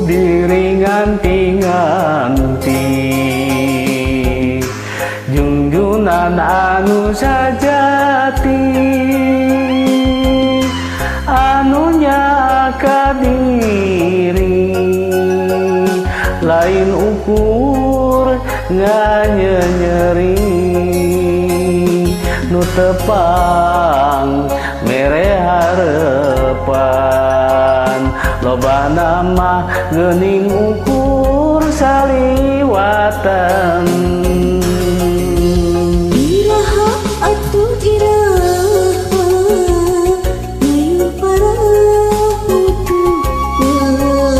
diri nganti-nganti junjunan anu sajati anu nyaka diri lain ukur nganyenyeri nu tepang mere harepan loba nama geuning ukur saliwatan. Iraha atuh iraha ngayuh parahu duaan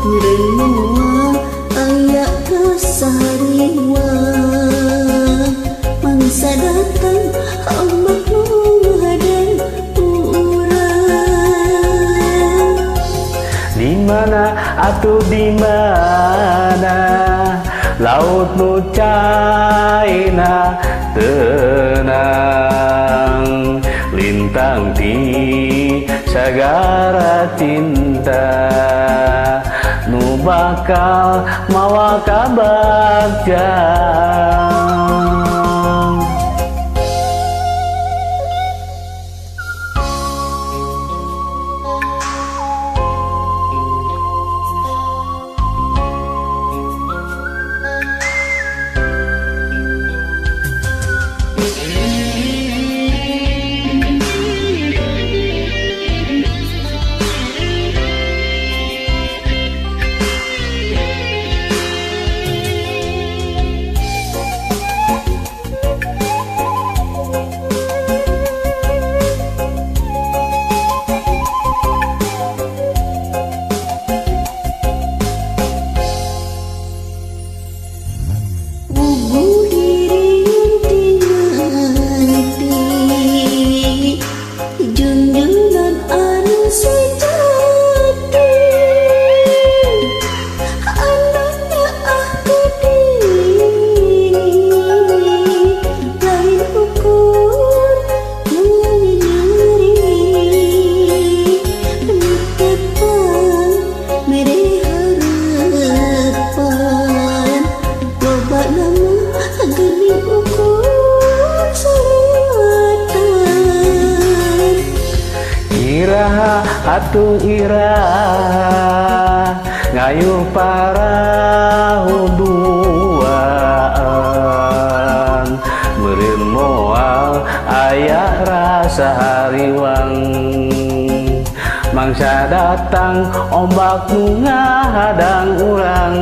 meureun moal aya kasariwang mangsa datang ombak nu ngadang urang. Di mana atuh di mana laut nu caina tenang lintang ti sagara cinta nu bakal mawa kabagjaan. Iraha atuh iraha ngayuh parahu duaan meureun moal aya rasa hariwang mangsa datang ombak nu ngahadang urang.